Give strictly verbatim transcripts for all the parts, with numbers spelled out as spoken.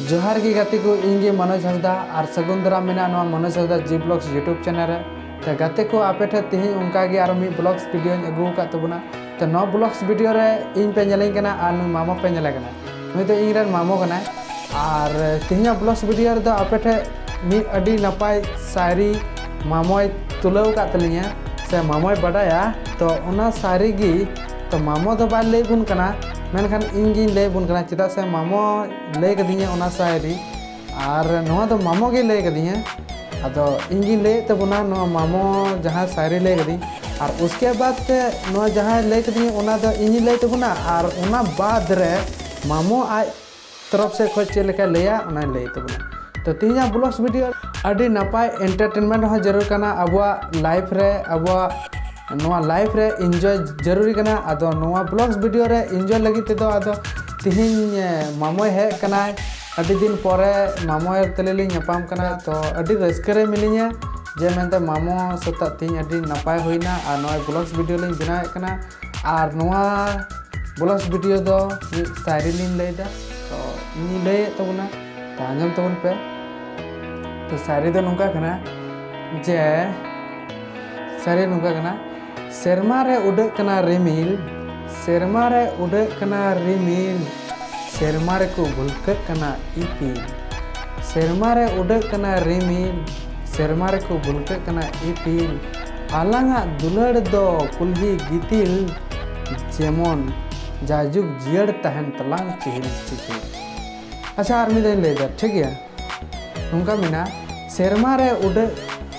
ᱡᱚᱦᱟᱨ ᱜᱮ ᱜᱟᱛᱮ ᱠᱚ, ᱤᱧ ᱜᱮ ᱢᱚᱱᱳᱡᱽ ᱦᱟᱸᱥᱫᱟ ᱟᱨ ᱥᱟᱹᱜᱩᱱ ᱫᱟᱨᱟᱢ ᱢᱮᱱᱟᱜᱼᱟ ᱱᱚᱣᱟ ᱢᱚᱱᱳᱡᱽ ᱦᱟᱸᱥᱫᱟ G Vlogs YouTube channel ᱨᱮ᱾ ᱛᱚ ᱜᱟᱛᱮ ᱠᱚ, ᱟᱯᱮ ᱴᱷᱮᱱ ᱛᱮᱦᱮᱧ ᱚᱱᱠᱟ ᱜᱮ ᱟᱨᱚ ᱢᱤᱫ vlogs video ᱧ ᱟᱹᱜᱩ ᱟᱠᱟᱫ ᱛᱟᱵᱚᱱᱟ᱾ ᱛᱚ ᱱᱚᱣᱟ vlogs video ᱨᱮ ᱤᱧ ᱯᱮ ᱧᱮᱞᱤᱧ ᱠᱟᱱᱟ ᱟᱨ ᱱᱩᱭ ᱢᱟᱢᱚ ᱯᱮ ᱧᱮᱞᱮ ᱠᱟᱱᱟ᱾ ᱱᱩᱭ ᱫᱚ ᱤᱧ ᱨᱮᱱ ᱢᱟᱢᱚ ᱠᱟᱱᱟᱭ᱾ ᱟᱨ ᱛᱮᱦᱮᱧᱟᱜ vlogs video ᱨᱮᱫᱚ ᱟᱯᱮ ᱴᱷᱮᱱ ᱢᱤᱫ ᱟᱹᱰᱤ ᱱᱟᱯᱟᱭ ᱥᱟᱭᱨᱤ ᱢᱟᱢᱚᱭ ᱛᱩᱞᱟᱹᱣ ᱟᱠᱟᱫ ᱛᱟᱹᱞᱤᱧᱟ ᱥᱮ ᱢᱟᱢᱚᱭ ᱵᱟᱰᱟᱭᱟ᱾ ᱛᱚ ᱚᱱᱟ ᱥᱟᱭᱨᱤ ᱜᱮ, ᱛᱚ ᱢᱟᱢᱚ ᱫᱚ ᱵᱟᱭ ᱞᱟᱹᱭ ᱵᱚᱱ ᱠᱟᱱᱟ, ᱢᱮᱱᱠᱷᱟᱱ ᱤᱧ ᱜᱤᱧ ᱞᱟᱹᱭ ᱵᱚᱱ ᱠᱟᱱᱟ, ᱪᱮᱫᱟᱜ ᱥᱮ ᱢᱟᱢᱚ ᱞᱟᱹᱭ ᱠᱟᱫᱤᱧᱟ ᱚᱱᱟ ᱥᱟᱭᱨᱤ᱾ ᱟᱨ ᱱᱚᱣᱟ ᱫᱚ ᱢᱟᱢᱚ ᱜᱮ ᱞᱟᱹᱭ ᱠᱟᱫᱤᱧᱟ᱾ ᱟᱫᱚ ᱤᱧ ᱜᱤᱧ ᱞᱟᱹᱭᱮᱫ ᱛᱟᱵᱚᱱᱟ ᱱᱚᱣᱟ ᱢᱟᱢᱚ ᱡᱟᱦᱟᱸ ᱥᱟᱭᱨᱤ ᱞᱟᱹᱭ ᱠᱟᱫᱤᱧ, ᱟᱨ ᱩᱥᱠᱮ ᱵᱟᱫ ᱛᱮ ᱱᱚᱣᱟ ᱡᱟᱦᱟᱸᱭ ᱞᱟᱹᱭ ᱠᱟᱫᱤᱧᱟ ᱚᱱᱟ ᱫᱚ ᱤᱧᱤᱧ ᱞᱟᱹᱭ ᱛᱟᱵᱚᱱᱟ, ᱟᱨ ᱚᱱᱟ ᱵᱟᱫ ᱨᱮ ᱢᱟᱢᱚ ᱟᱡ ᱛᱚᱨᱚᱯ ᱥᱮᱫ ᱠᱷᱚᱱ ᱪᱮᱫ ᱞᱮᱠᱟᱭ ᱞᱟᱹᱭᱟ ᱚᱱᱟᱭ ᱞᱟᱹᱭ ᱛᱟᱵᱚᱱᱟ᱾ ᱛᱚ ᱛᱮᱦᱮᱧᱟᱜ vlogs video ᱟᱹᱰᱤ ᱱᱟᱯᱟᱭ entertainment ᱦᱚᱸ ᱡᱟᱹᱨᱩᱲ ᱠᱟᱱᱟ ᱟᱵᱚᱣᱟᱜ life ᱨᱮ, ᱟᱵᱚᱣᱟᱜ ᱱᱚᱣᱟ life ᱨᱮ enjoy ᱡᱟᱹᱨᱩᱨᱤ ᱠᱟᱱᱟ᱾ ᱟᱫᱚ ᱱᱚᱣᱟ vlogs video ᱨᱮ enjoy ᱞᱟᱹᱜᱤᱫ ᱛᱮᱫᱚ ᱟᱫᱚ ᱛᱮᱦᱮᱧ, ᱮ, ᱢᱟᱢᱚᱭ ᱦᱮᱡ ᱠᱟᱱᱟᱭ, ᱟᱹᱰᱤ ᱫᱤᱱ ᱯᱚᱨᱮ ᱢᱟᱢᱚᱭ ᱛᱟᱞᱮ ᱞᱤᱧ ᱧᱟᱯᱟᱢ ᱠᱟᱱᱟ᱾ ᱛᱚ ᱟᱹᱰᱤ ᱨᱟᱹᱥᱠᱟᱹ ᱨᱮ ᱢᱤᱱᱟᱹᱧᱟ ᱡᱮ ᱢᱮᱱᱛᱮ ᱢᱟᱢᱚ ᱥᱟᱛᱟᱜ ᱛᱮᱦᱮᱧ ᱟᱹᱰᱤ ᱱᱟᱯᱟᱭ ᱦᱩᱭᱱᱟ ᱟᱨ ᱱᱚᱣᱟ vlogs video ᱞᱤᱧ ᱵᱮᱱᱟᱣᱮᱫ ᱠᱟᱱᱟ᱾ ᱟᱨ ᱱᱚᱣᱟ vlogs video ᱫᱚ ᱢᱤᱫ ᱥᱟᱭᱨᱤ ᱞᱤᱧ ᱞᱟᱹᱭᱫᱟ, ᱛᱚ ᱤᱧᱤᱧ ᱞᱟᱹᱭᱮᱫ ᱛᱟᱵᱚᱱᱟ, ᱛᱚ ᱟᱸᱡᱚᱢ ᱛᱟᱵᱚᱱ ᱯᱮ᱾ ᱛᱚ ᱥᱟᱭᱨᱤ ᱫᱚ ᱱᱚᱝᱠᱟ ᱠᱟᱱᱟ ᱡᱮ, ᱥᱟᱭᱨᱤ ᱱᱚᱝᱠᱟ ᱠᱟᱱᱟ, ᱥᱮᱨᱢᱟ ᱨᱮ ᱩᱰᱟᱹᱜ ᱠᱟᱱᱟ ᱨᱤᱢᱤᱞ, ᱥᱮᱨᱢᱟ ᱨᱮ ᱩᱰᱟᱹᱜ ᱠᱟᱱᱟ ᱨᱤᱢᱤᱞ, ᱥᱮᱨᱢᱟ ᱨᱮᱠᱚ ᱵᱷᱩᱞᱠᱟᱹᱜ ᱠᱟᱱᱟ ᱤᱯᱤᱞ᱾ ᱥᱮᱨᱢᱟ ᱨᱮ ᱩᱰᱟᱹᱜ ᱠᱟᱱᱟ ᱨᱤᱢᱤᱞ, ᱥᱮᱨᱢᱟ ᱨᱮᱠᱚ ᱵᱷᱩᱞᱠᱟᱹᱜ ᱠᱟᱱᱟ ᱤᱯᱤᱞ᱾ ᱟᱞᱟᱝᱟᱜ ᱫᱩᱞᱟᱹᱲ ᱫᱚ ᱠᱩᱞᱦᱤ ᱜᱤᱛᱤᱞ, ᱡᱮᱢᱚᱱ ᱡᱟᱭᱡᱩᱜᱽ ᱡᱤᱭᱟᱹᱲ ᱛᱟᱦᱮᱱ ᱛᱟᱞᱟᱝ ᱪᱤᱦᱤᱞ ᱪᱤᱯᱤᱞ᱾ ᱟᱪᱪᱷᱟ, ᱟᱨ ᱢᱤᱫ ᱫᱷᱟᱣ ᱤᱧ ᱞᱟᱹᱭᱫᱟ, ᱴᱷᱤᱠ ᱜᱮᱭᱟ? ᱱᱚᱝᱠᱟ ᱢᱮᱱᱟᱜᱼᱟ, ᱥᱮᱨᱢᱟ ᱨᱮ ᱩᱰᱟᱹᱜ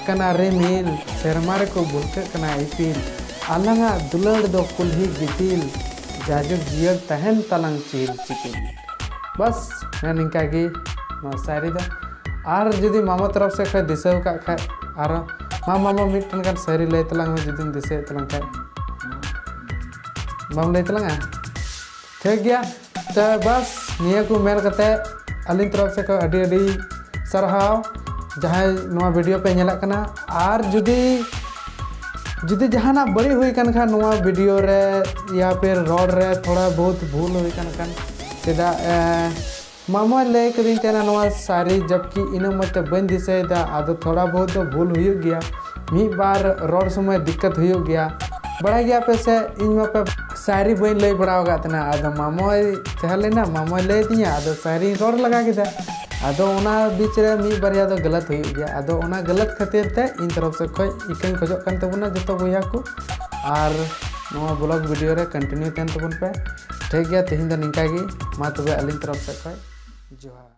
ᱠᱟᱱᱟ ᱨᱤᱢᱤᱞ, ᱥᱮᱨᱢᱟ ᱨᱮᱠᱚ ᱵᱷᱩᱞᱠᱟᱹᱜ ᱠᱟᱱᱟ ᱤᱯᱤᱞ, ᱟᱞᱟᱝᱟᱜ ᱫᱩᱞᱟᱹᱲ ᱫᱚ ᱠᱩᱞᱦᱤ ᱜᱤᱛᱤᱞ, ᱡᱟᱭᱡᱩᱜᱽ ᱡᱤᱭᱟᱹᱲ ᱛᱟᱦᱮᱱ ᱛᱟᱞᱟᱝ ᱪᱤᱦᱤᱞ ᱪᱤᱯᱤᱞ᱾ ᱵᱟᱥ, ᱦᱮᱸ, ᱱᱤᱝᱠᱟ ᱜᱮ ᱱᱚᱣᱟ ᱥᱟᱭᱨᱤ ᱫᱚ᱾ ᱟᱨ ᱡᱩᱫᱤ ᱢᱟᱢᱟ ᱛᱚᱨᱚᱯ ᱥᱮᱫ ᱠᱷᱚᱱ ᱫᱤᱥᱟᱹ ᱟᱠᱟᱫ ᱠᱷᱟᱡ, ᱟᱨᱚ ᱢᱟ ᱢᱟᱢᱟ ᱢᱤᱫᱴᱮᱱ ᱜᱟᱱ ᱥᱟᱭᱨᱤ ᱞᱟᱹᱭ ᱛᱟᱞᱟᱝ ᱢᱮ, ᱡᱩᱫᱤᱢ ᱫᱤᱥᱟᱹᱭᱮᱫ ᱛᱟᱞᱟᱝ ᱠᱷᱟᱡ᱾ ᱵᱟᱢ ᱞᱟᱹᱭ ᱛᱟᱞᱟᱝᱟ? ᱴᱷᱤᱠ ᱜᱮᱭᱟ᱾ ᱛᱚ ᱵᱟᱥ, ᱱᱤᱭᱟᱹ ᱠᱚ ᱢᱮᱱ ᱠᱟᱛᱮ ᱟᱹᱞᱤᱧ ᱛᱚᱨᱚᱯ ᱥᱮᱫ ᱠᱷᱚᱱ ᱟᱹᱰᱤ ᱟᱹᱰᱤ ᱥᱟᱨᱦᱟᱣ, ᱡᱟᱦᱟᱸᱭ ᱱᱚᱣᱟ video ᱯᱮ ᱧᱮᱞᱮᱫ ᱠᱟᱱᱟ᱾ ᱟᱨ ᱡᱩᱫᱤ, ᱡᱩᱫᱤ ᱡᱟᱦᱟᱱᱟᱜ ᱵᱟᱹᱲᱤᱡ ᱦᱩᱭ ᱠᱟᱱ ᱠᱷᱟᱱ ᱱᱚᱣᱟ video ᱨᱮ ᱭᱟ ᱯᱷᱤᱨ ᱨᱚᱲ ᱨᱮ ᱛᱷᱚᱲᱟ ᱵᱚᱦᱩᱛ ᱵᱷᱩᱞ ᱦᱩᱭ ᱠᱟᱱ ᱠᱷᱟᱱ, ᱪᱮᱫᱟᱜ, ᱮ, ᱢᱟᱢᱚᱭ ᱞᱟᱹᱭ ᱠᱟᱹᱫᱤᱧ ᱛᱟᱦᱮᱱᱟ ᱱᱚᱣᱟ ᱥᱟᱭᱨᱤ, ᱡᱚᱵᱠᱤ ᱤᱱᱟᱹᱜ ᱢᱚᱡᱽ ᱛᱮ ᱵᱟᱹᱧ ᱫᱤᱥᱟᱹᱭᱮᱫᱟ, ᱟᱫᱚ ᱛᱷᱚᱲᱟ ᱵᱚᱦᱩᱛ ᱫᱚ ᱵᱷᱩᱞ ᱦᱩᱭᱩᱜ ᱜᱮᱭᱟ, ᱢᱤᱫ ᱵᱟᱨ ᱨᱚᱲ ᱥᱚᱢᱚᱭ ᱫᱤᱠᱠᱟᱛ ᱦᱩᱭᱩᱜ ᱜᱮᱭᱟ᱾ ᱵᱟᱲᱟᱭ ᱜᱮᱭᱟ ᱯᱮ ᱥᱮ, ᱤᱧ ᱢᱟ ᱯᱮ ᱥᱟᱭᱨᱤ ᱵᱟᱹᱧ ᱞᱟᱹᱭ ᱵᱟᱲᱟ ᱟᱠᱟᱫ ᱛᱟᱦᱮᱱᱟ, ᱟᱫᱚ ᱢᱟᱢᱚᱭ ᱛᱟᱦᱮᱸ ᱞᱮᱱᱟ, ᱢᱟᱢᱚᱭ ᱞᱟᱹᱭ ᱟᱫᱤᱧᱟ, ᱟᱫᱚ ᱥᱟᱭᱨᱤᱧ ᱨᱚᱲ ᱞᱟᱜᱟ ᱠᱮᱫᱟ᱾ ᱟᱫᱚ ᱚᱱᱟ ᱵᱤᱪ ᱨᱮ ᱢᱤᱫ ᱵᱟᱨᱭᱟ ᱫᱚ ᱜᱟᱞᱟᱛ ᱦᱩᱭᱩᱜ ᱜᱮᱭᱟ, ᱟᱫᱚ ᱚᱱᱟ ᱜᱟᱞᱟᱛ ᱠᱷᱟᱹᱛᱤᱨ ᱛᱮ ᱤᱧ ᱛᱚᱨᱚᱯ ᱥᱮᱫ ᱠᱷᱚᱱ ᱤᱠᱟᱹᱧ ᱠᱷᱚᱡᱚᱜ ᱠᱟᱱ ᱛᱟᱵᱚᱱᱟ ᱡᱚᱛᱚ ᱵᱚᱭᱦᱟ ᱠᱚ, ᱟᱨ ᱱᱚᱣᱟ ᱵᱞᱚᱜ ᱵᱷᱤᱰᱤᱭᱳ ᱨᱮ ᱠᱚᱱᱴᱤᱱᱤᱭᱩ ᱛᱟᱦᱮᱱ ᱛᱟᱵᱚᱱ ᱯᱮ᱾ ᱴᱷᱤᱠ ᱜᱮᱭᱟ, ᱛᱮᱦᱮᱧ ᱫᱚ ᱱᱤᱝᱠᱟ ᱜᱮ, ᱢᱟ ᱛᱚᱵᱮ ᱟᱹᱞᱤᱧ ᱛᱚᱨᱚᱯ ᱥᱮᱫ ᱠᱷᱚᱱ ᱡᱚᱦᱟᱨ᱾